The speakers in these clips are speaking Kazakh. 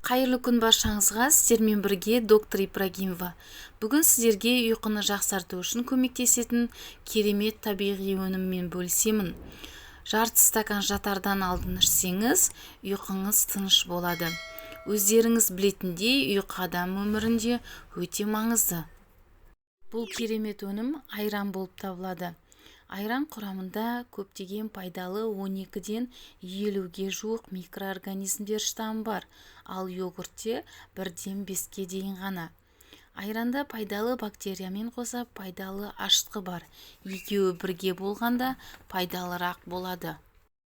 Қайырлы күн баршаңызға! Сіздермен бірге доктор Ибрагимова. Бүгін сіздерге ұйқыны жақсарту үшін көмектесетін керемет табиғи өніммен бөлісемін. Жарты стакан жатардан алдын ішсеңіз, ұйқыңыз тыныш болады. Өздеріңіз білетіндей, ұйқы адам өмірінде өте маңызды. Бұл керемет өнім айран болып табылады. Айран құрамында көптеген пайдалы 12-ден 50-ге жуық микроорганизмдер штамы бар, ал йогуртте 1-ден 5-ке дейін ғана. Айранда пайдалы бактериямен қоса пайдалы ашытқы бар. Екеуі бірге болғанда пайдалырақ болады.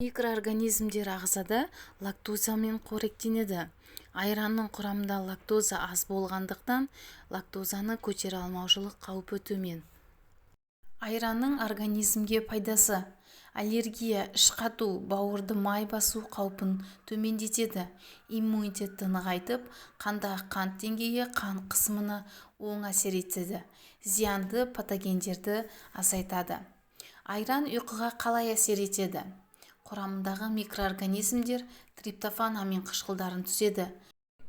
Микроорганизмдер ағзада лактозамен қоректенеді. Айранның құрамында лактоза аз болғандықтан, лактозаны көтере алмаушылық қаупі төмен. Айранның организмге пайдасы: аллергия, іш қату, бауырды май басу қаупін төмендетеді, иммунитетті нығайтып, қандағы қант деңгейі, қан қысымына оң әсер етеді, зиянды патогендерді азайтады. Айран ұйқыға қалай әсер етеді? Құрамындағы микроорганизмдер триптофан амин қышқылдарын түзеді.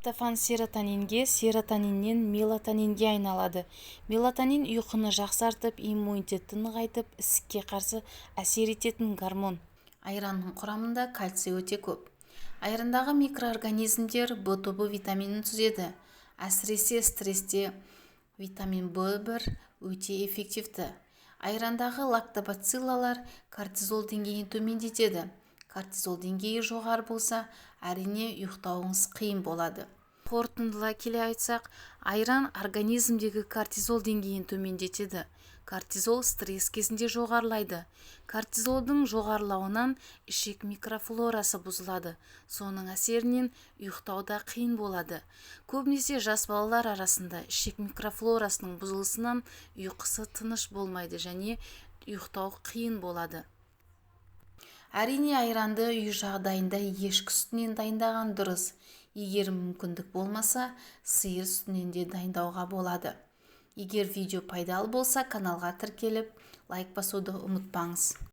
Триптофан серотонинге, серотониннен мелатонинге айналады. Мелатонин ұйқыны жақсартып, иммунитетті нығайтып, ісікке қарсы әсер ететін гормон. Айранның құрамында кальций өте көп. Айрандағы микроорганизмдер В тобы витаминін түзеді. Әсіресе стрессте витамин В1 өте эффективті. Айрандағы лактобациллалар кортизол деңгейін төмендетеді. Кортизол деңгейі жоғары болса, әрине, ұйықтауыңыз қиын болады. Қорытындылай келе айтсақ, айран организмдегі кортизол деңгейін төмендетеді. Кортизол стресс кезінде жоғарылайды. Кортизолдың жоғарылауынан ішек микрофлорасы бұзылады. Соның әсерінен ұйықтау да қиын болады. Көбінесе жас балалар арасында ішек микрофлорасының бұзылысынан ұйқысы тыныш болмайды және ұйықтау қиын болады. Әрине, айранды үй жағдайында ешкі сүтінен дайындаған дұрыс. Егер мүмкіндік болмаса, сиыр сүтінен де дайындауға болады. Егер видео пайдалы болса, каналға тіркеліп, лайк басуды ұмытпаңыз.